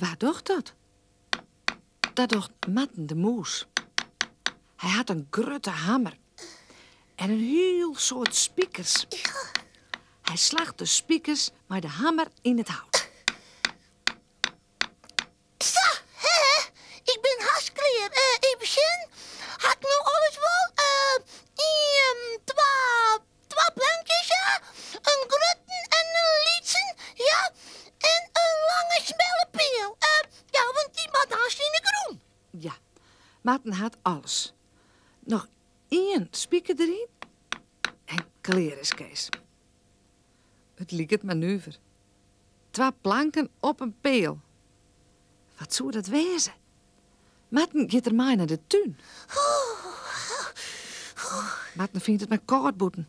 Wa docht dat? Dat docht Marten de Moes. Hy hat in grutte hammer en in hiel soad spikers. Hy slacht de spikers mei de hammer yn it hout. Sa, hè, ik bin hast klear. Eh, even sjen. Ha ik no alles wol? Eh, ien, twa, twa plankjes, ja. In grutten en in lytsen, ja. En in lange smelle peal. Eh, ja, want dy moat hast yn de grûn. Ja, Marten hat alles. Noch ien spiker deryn en klear is Kees. It liket mar nuver. Twa planken op in peal. Wat soe dat wêze? Marten giet der mei nei de tún. Marten fynt it mar kâld bûten.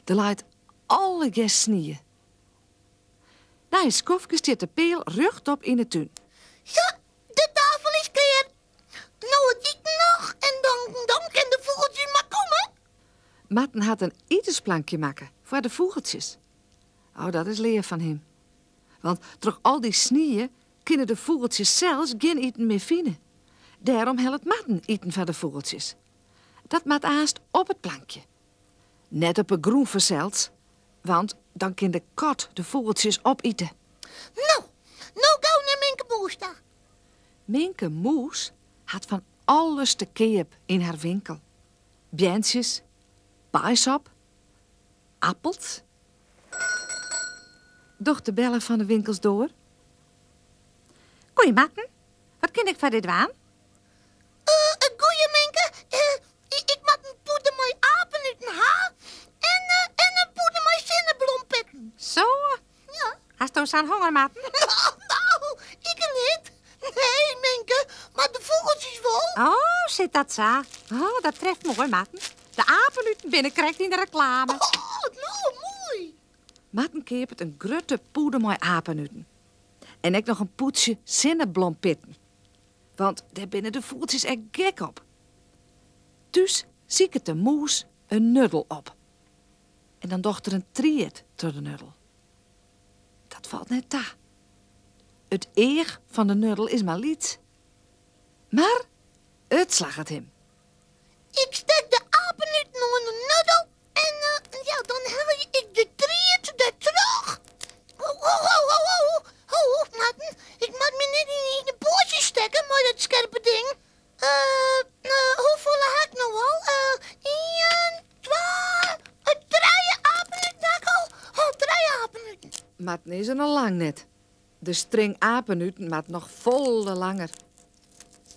Der leit allegear snie. Nei in skoftke stiet de peal rjochtop yn 'e tún. Sa, de tafel is klear. No it iten noch en dan, dan kin de fûgeltsjes mar komme. Marten hat in itensplankje makke foar de fûgeltsjes. Oh, dat is leaf fan him. Want troch al dy snie kinne de fûgeltsjes sels gjin iten mear fine. Dêrom hellet Marten iten foar de fûgeltsjes. Dat moat aanst op it plankje. Net op 'e grûn fansels, want dan kin de kat de fûgeltsjes opite. No, no gau nei Minke Moes ta. Minke Moes hat fan alles te keap yn har winkel. Beantsjes, paaisop, appels. Docht de belle fan de winkelsdoar. Goeie Marten, wat kin ik foar dy dwaan? Uh, goeie Minke. Uh, ik moat in pûde mei apenuten ha en, uh, en in pûde mei sinneblompitten. Zo? Ja. Hasto sa'n honger, Marten? Nou, ik net. Nee, Minke, mar de fûgeltsjes wol. Oh, sit dat sa? Oh, dat treft moai, Marten. De apenuten binne krekt yn de reklame. Oh, no, moai. Marten keapet in grutte pûde mei apenuten. En ek noch in pûdsje sinneblompitten. Want dêr binne de fûgeltsjes ek gek op. Thús siket de mûs in nuddel op. En dan docht er in tried troch de nuddel. Dat falt net ta. It each fan de nuddel is mar lyts. Mar it slagget him. Ik stek de apenuten oan de nuddel en uh, ja, dan helje ik de tried der troch. Ho, ho, ho, ho, ho, ho, Marten. Ik moat my net yn de poatsjes stekke mei dat skerpe ding. Uh, uh, hoefolle ha ik no al? Uh, ien, twa, trije apenuten ha ik al. Oh, trije apenuten. Marten is der noch lang net. De string apenuten moat noch folle langer.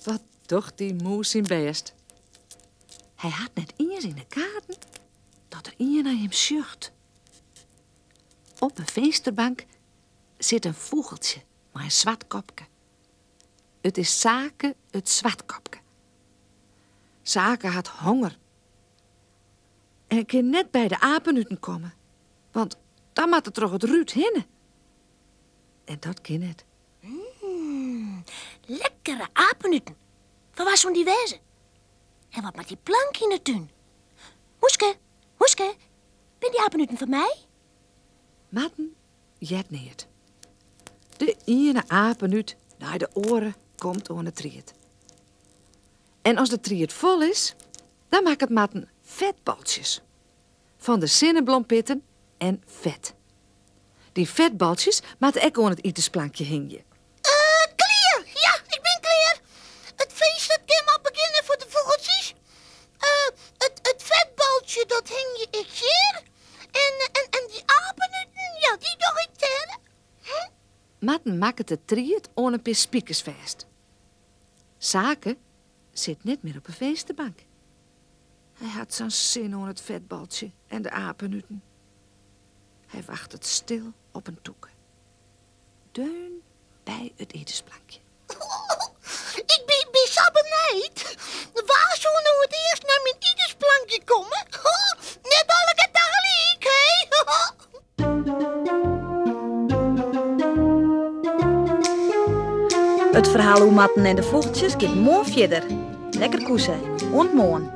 Wat docht dy mûs syn bêst. Hy hat net iens yn 'e gaten dat der ien nei him sjocht. Op 'e finsterbank sit in fûgeltsje mei in swart kopke. It is Sake it Swartkopke. Sake hat honger en kin net by de apenuten komme, want dan moat er troch it rút hinne. En dat kin net. Mm, lekkere apenuten. Fan wa soene dy wêze? En wat moat dy plank yn de tún? Moeske, Moeske, binne dy apenuten fan my? Marten heart neat. De iene apenút nei de oare komt oan 'e tried. En as de tried fol is, dan makket Marten fetbaltsjes. Fan de sinneblompitten en fet. Dy fetbaltsjes moatte ek oan it itensplankje hingje. Uh, klear! Ja, ik bin klear. It feest dat kin mar begjinne foar de fûgeltsjes. Uh, it, it fetbaltsje dat hingje ik hjir. En, en, en dy apenuten, ja, dy doch ik dêr. Hm? Marten makket de tried oan in pear spikers fêst. Sake sit net mear op 'e finsterbank. Hy hat sa'n sin oan it fetbaltsje en de apenuten. Hy wachtet stil op in tûke. Deun by it itensplankje. Ik bin, bin sa benijd. Wa soe no it earst nei myn itensplankje komme? Net allegear tagelyk, hè? It ferhaal oer Marten en de fûgeltsjes giet moarn fierder. Lekker koese. Oant moarn.